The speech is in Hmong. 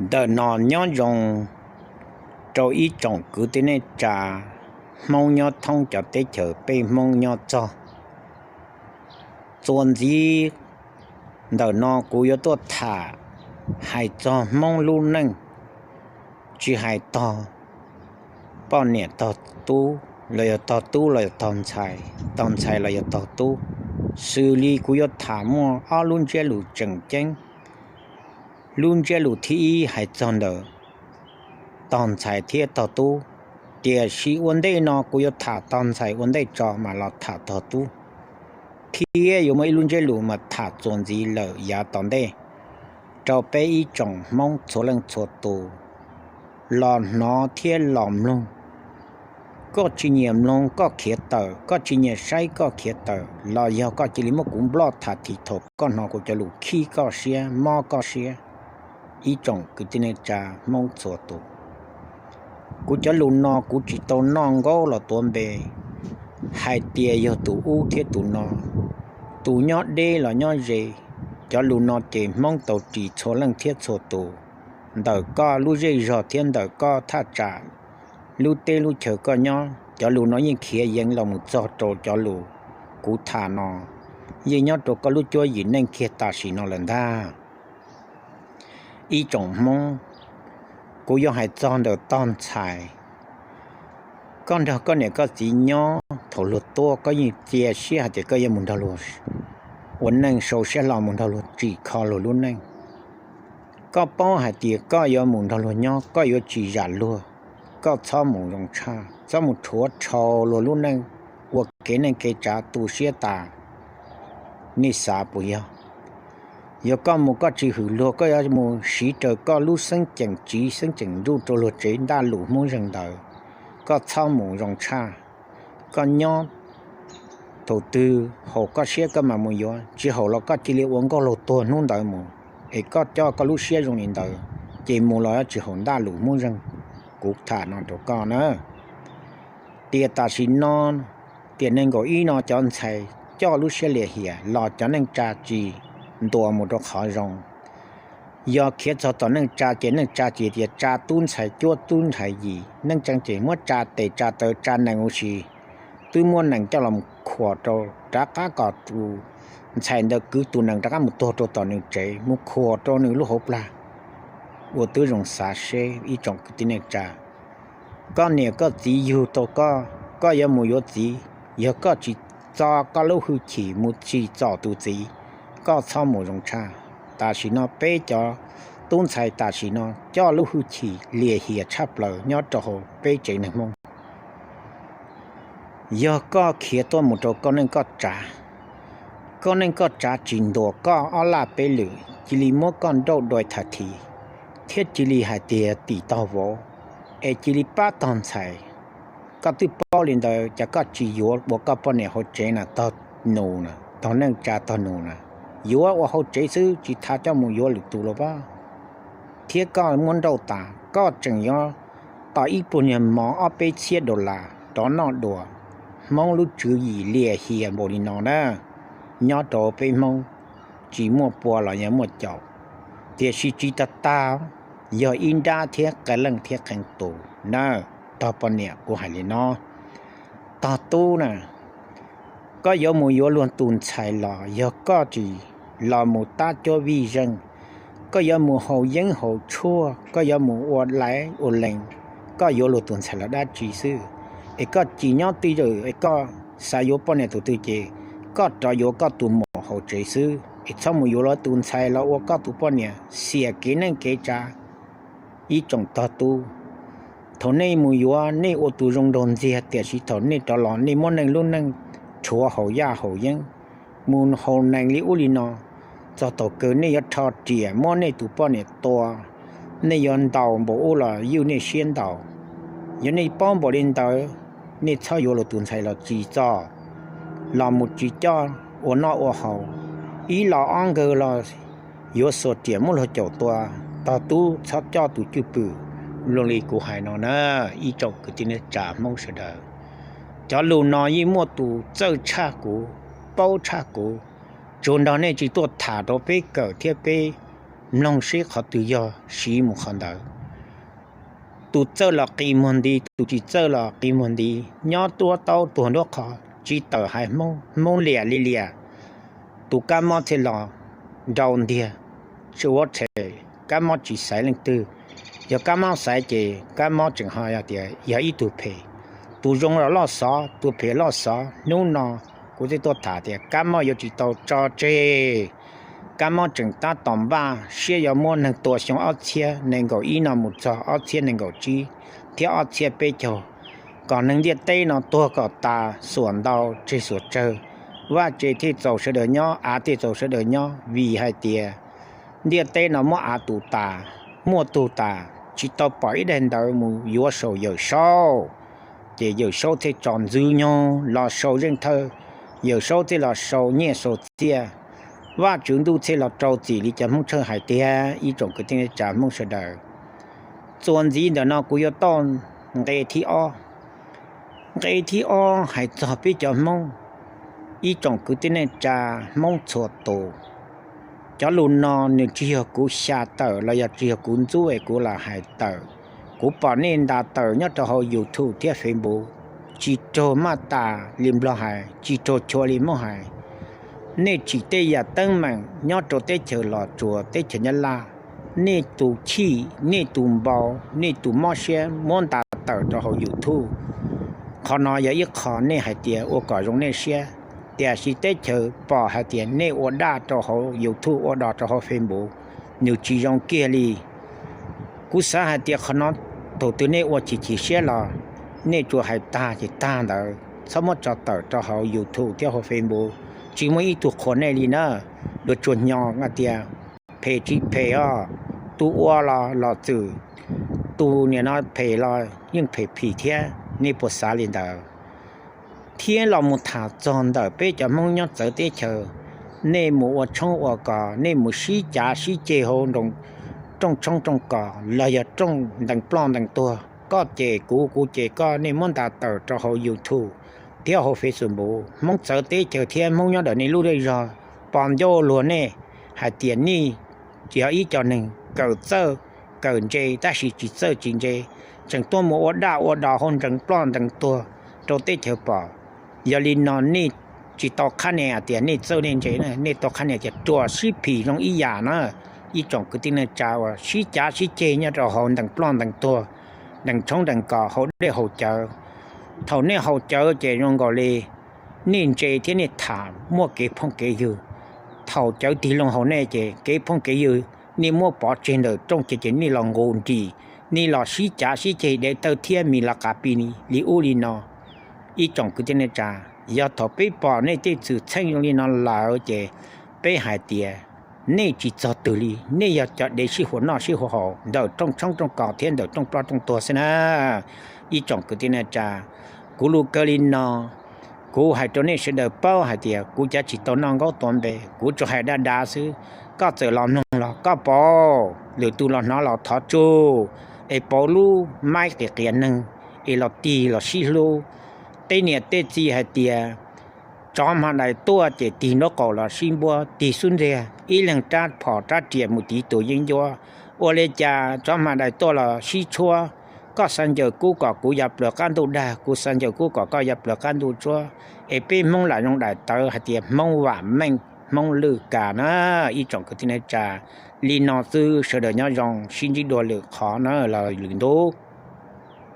Ntawm no nyob zoo rau ib tsoom kwv tij neej tsa Hmoob nyob thoob cov teb chaws peb Hmoob nyob txog. Txuas ntxiv ntawm no kuv yuav tuaj tham hais txog Hmoob lub neej, tsis hais tog poj niam tog tub los yog tog tub los yog tog ntxhais, tog ntxhais los yog tog tub, xws li kuv yuav tham muaj ob lub ntsiab lus tseem ceeb. Lub ntsiab lus thib ib hais txog ntawm tog ntxhais thiab tog tub, tiam sis ua ntej no kuv yuav tham tog ntxhais ua ntej tso mam los tham tog tub, thiab yuav muaj ib lub ntsiab lus mas tham txuas ntxiv lawm yav tom ntej rau peb ib tsoom Hmoob txhua leej txhua tus los hnov thiab los mloog. Koj tsis nyiam mloog koj khiav tawm, koj tsis nyiam saib koj khiav tawm, los yog koj cia li muab kuv nploj tham thiv thaum koj hnov kuv cov lus khib koj siab mob koj siab. Ib tsoom kwv tij neej tsa Hmoob txhua tus, kuv cov lus no kuv tsis tau noj nkaub los tuav npe hais tias yog tus ub thiab tus no, tus nyob deb los nyob ze. Cov lus no ces Hmoob tau ris txhua leej thiab txhua tus, ntawm koj lub zej zog thiab ntawm koj thaj tsam lub teb lub chaw koj nyob. Cov lus no yeej khiav yeev los mus txog rau cov lus kuv tham no, yeej nyob rau koj lub cuab yim neej kiag tam sim no lawm ntag. Ib tsoom Hmoob, kuv yuav hais txog ntawm tog ntxhais. Koj nrog koj niam koj txiv nyob thaum luag tuaj koj yeej cia siab hais tias koj yuav mus nrog luag ua neej, sau siab hlo mus nrog luag tsim kho luag lub neej. Koj paub hais tias koj yuav mus nrog luag nyob koj yuav tsis zam luag, koj txhob mus zoo tshaj, txhob mus rhuav rhau luag lub neej, ua kev neej kev tsav tu siab tas. Nej xav puas yog? Yog koj mus koj tsis hwm luag, koj yuav mus siv raws koj lub xeeb ceem tsiv xeeb ceem nruj rau luag tsev ntaj lus Hmoob zeeg ntawd, koj txhob mus zoo tshaj. Koj nyob thaum twg haum koj siab koj mam mus yuav, tsis haum los koj cia li ua nkauj laug tuag hnub ntawd mus, es koj coj koj lub siab zoo li ntawd, ces mus los tsis haum ntaj lus Hmoob zeeg. Kuv tham no rau koj na. Tiam tam sim no, tiam nees nkaum ib no cov ntxhais coj lub siab lim hiam los cov neej tsa tsis ntuas mus rau qhov zoo. Yog khiav txog tom neej tsa ces neej tsa ces tias tsa tub ntxhais cuab tub ntxhais yim, neej tsa ces muab tsa tes tsa taw tsa nees ua si, twb muab nees coj los khuam rau rov qab kom tus ntxhais ntawd kwv tus nees rov qab mus tuag rau tom nws tsev, mus khuam rau nws lub hauv plag. Ua twb zoo xav seb ib tsoom kwv tij neej tsa, koj niam koj txiv yug tau koj, koj yuav mus yuav txiv, yog koj tsis txo koj lub hwj chim mus tsim txom tus txiv, koj txhob mus zoo tshaj. Tam sim no peb cov tub ntxhais tam sim no coj lub hwj chim lim hiam tshaj plaws nyob rau hauv peb tsev neeg Hmoob. Yog koj khiav tuaj mus rau koj neej koj tsav, koj neej koj tsav tsis ntuas koj ob laj peb lwm, cia li muab koj nrauj dua tham thiv, thiab cia li hais tias tim tog vauv, es cia li pab tog ntxhais. Koj twb paub li ntawd, cas koj tsis yuav ua koj poj niam hauv tsev na, tog nus na, tog neej tsa tog nus na, yuav ua hauv tsev xwb tsis tas coj mus yuav lwm tus los pab. Thiab koj muab nrauj tas, koj tseem yuav tau ib puag niag mov ob peb txhiab dollar rov noj dua. Hmoob lub tswv yim lim hiam npaum li no na, nyob rau peb Hmoob tsis muaj pua los yog muaj caum, tiam sis tsis tag tag, yog ib nrab thiab qee leej thiab qee tus na. Tog poj niam, kuv hais li no, tog tub na, koj yuav mus yuav luag tus ntxhais los yog koj tsis los mus tab cuab vij zeej, koj yuav mus haus yeeb haus tshuaj, koj yuav mus ua laiv ua lees, koj yuav luag tus ntxhais los dab tsi xwb? Es koj tsis nyob twj ywm es koj xav yuav poj niam tus twg ces koj rov yuav koj tus muam hauv tsev xwb, es txhob mus yuav luag tus ntxhais los ua koj tus poj niam xiam kev neej kev tsav. Ib tsoom tog tub, thaum nej mus yuav nej ua tus zoo nraug ntxiag, tiam sis thaum nej rov los nej muab neej lub neej rhuav haus yaj haus yeeb, mus haus nees li ub li no, txog thaum kawg nej yuav rho riam muab nej tus poj niam tua, nej yuav ntaus npaum ub los ywj nej siab ntaus. Yog nej paub npaum li ntawd, nej txhob yuav luag tus ntxhais los tsis txog, los mus tsis coj ua noj ua haus, ib los ob nkawg los yuav xuas riam muab luag caum tua. Tog tub, txhob coj tus cwj pwm luag li kuv hais no na. Ib tsoom kwv tij neej tsa Hmoob sawv daws, cov lus no yeej muaj tus txawj tshaj kuv, paub tshaj kuv, tsuas nrog nej tsis tuaj tham rau peb kawm thiab peb mloog seb qhov twg yog siv mus qhov ntawd. Tus txawj los qi muag nti, tus tsis txawj los qi muag nti, nyob tuab taub tuag nruab qhov, tsis tawm hais Hmoob, Hmoob liam li liam. Tus kab mob thiaj los nrau ntiag, tsis ua rhe, kab mob tsis xaiv leej twg. Yog kab mob xaiv ces kab mob tseem ho yog tias yog ib tug phem. Tus zoo los loj xov, tus phem loj xov. Hnub no kuv thiaj tuaj tham tias kab mob yuav tsis tau tso tseg. Kab mob tseem tab tom npaj siab yuav muab neeg tua xyoo ob txhiab nees nkaum ib no mus txog ob txhiab nees nkaum tsib thiab ob txhiab peb caug, kom neeg ntiaj teb no tuag kom tas, xuas ntau tseg xuas tsawg. Vaj tse thiaj txaus sawv daws nyob, av thiaj txaus sawv daws nyob, vim hais tias ntiaj teb no muab av tu tas, muaj tug tas, tsis tau pom ib daim ntawv mus yuav saum Yawm Saub. Ces Yawm Saub thiaj tso ntxwv nyoog los sau zeej thawj, Yawm Saub thiaj los sau nyiaj sau txiaj. Vaj tswv ntuj thiaj los rau txim li cov Hmoob Tshawj hais tiag. Ib tsoom kwv tij neej tsa Hmoob sawv daws, txuas ntxiv ntawm no kuv yuav tau nqe thib ob. Nqe thib ob hais txog peb cov Hmoob, ib tsoom kwv tij neej tsa Hmoob txhua tus. Cov lus no nws tsis yog kuv xya tawm los yog tsis yog kuv ntxub es kuv los hais tawm. Kuv pom nej ntas tawm nyob rau hauv YouTube thiab Facebook, tsis raug maj tas li Nplog hais, tsis raug chua li Hmoob hais. Nej tsim tej yam teeb meem nyob rau teb chaws Los Tsuas, teb chaws Nyab Laj, nej tus chim, nej tus npau, nej tus mob siab muab ntas tawm rau hauv YouTube. Qhov no yog ib qho nej hais tias ua kom zoo nej siab, tiam sis teb chaws pom hais tias nej ua daj rau hauv YouTube, ua dog rau hauv Facebook, nws tsis zoo kiag li. Kuv xav hais tias qhov no thaum twg nej ua chim chim siab los nej tsuas hais tag ces tag ntawd, txhob muab tso tawm rau hauv YouTube thiab hauv Facebook. Tsis muaj ib tug qhuas nej li na. Yuav tsuas nyo hais tias phem tsis phem os, tus ua los los txwm, tus niam no phem los yeej phem phim thiab. Nej puas xav li ntawd? Thiab los mus tham txog ntawm peb cov Hmoob nyob txawv teb chaws, nej mus ua tshoob ua kos, nej mus sib cav sib ceg hauv rooj tshoob rooj kos los yog rooj ntees ploj ntees tuag, koj cem kuv, kuv cem koj, nej muab ntas tawm rau hauv YouTube thiab hauv Facebook, Hmoob txawv teb chaws thiab Hmoob nyob ntawm nej lub zej zog pom ncauj luag nej hais tias nej yog ib co neeg kawm txawj kawm ntse tab sis tsis txawj tsis ntse, tseem tuaj mus ua daj ua dog hauv ntees ploj ntees tuag rau teb chaws pom. Yog li no nej tsis tau qhab nia hais tias nej txawj nej ntse, nej tau qhab nia tias ruam sib phim zoo ib yam na. Ib tsoom kwv tij neej tsa uas sib cav sib ceg nyob rau hauv ntees ploj ntees tuag, ntees tshoob ntees kos, haus dej haus cawv. Thaum nej haus cawv ces zoo nkaus li nej ntse thiab nej tham muaj kev phooj kev ywg. Thaum cawv tig loo haus nej ces kev phooj kev ywg nej muab pov tseg ntawm rooj ces, ces nej los nqus nris, nej los sib cav sib ceg dev tawg thiab mis los qav pi li ub li no. Ib tsoom kwv tij neej tsa, yog thaum peb pom nej tej xwm txheej zoo li no lawm ces peb hais tias nej tsis txog twg li, nej yog cov dev sib hua noj sib hua haus ntawm rooj tshoob rooj kos thiab ntawm rooj ploj rooj tuag xwb na. Ib tsoom kwv tij neej tsa, kuv lus kawg li no, kuv hais rau nej sawv daws paub hais tias kuv cav tsis tau noj nkaub tuav npe, kuv tsuas hais dab dav xwb. Koj txawm los mloog los koj paub, lwm tus los hnov los thov tsuj, es pauv lub maib qias qias neeg es los tig los sib hlub. Tej niam tej txiv hais tias tsov hma dais tuaj ces tig nraub qaum los sib npuab, tig xub ntiag ib leeg rab phom rab riam mus tiv tus yeeb ncuab. Ua li cas tsov hma dais tuaj los sib tshuab, koj xav ncaws kub kom kuv ya plaws qab ntuj dag, kuv xav ncaws kub kom koj ya plaws qab ntuj tsuab, es peb Hmoob lam zoo daim tawv hais tias Hmoob vam meej Hmoob lwj kag na. Ib tsoom kwv tij neej tsa, li no xwb, sawv daws nyob zoo, sib ntsib dua lwm qhov na los lwm ntu.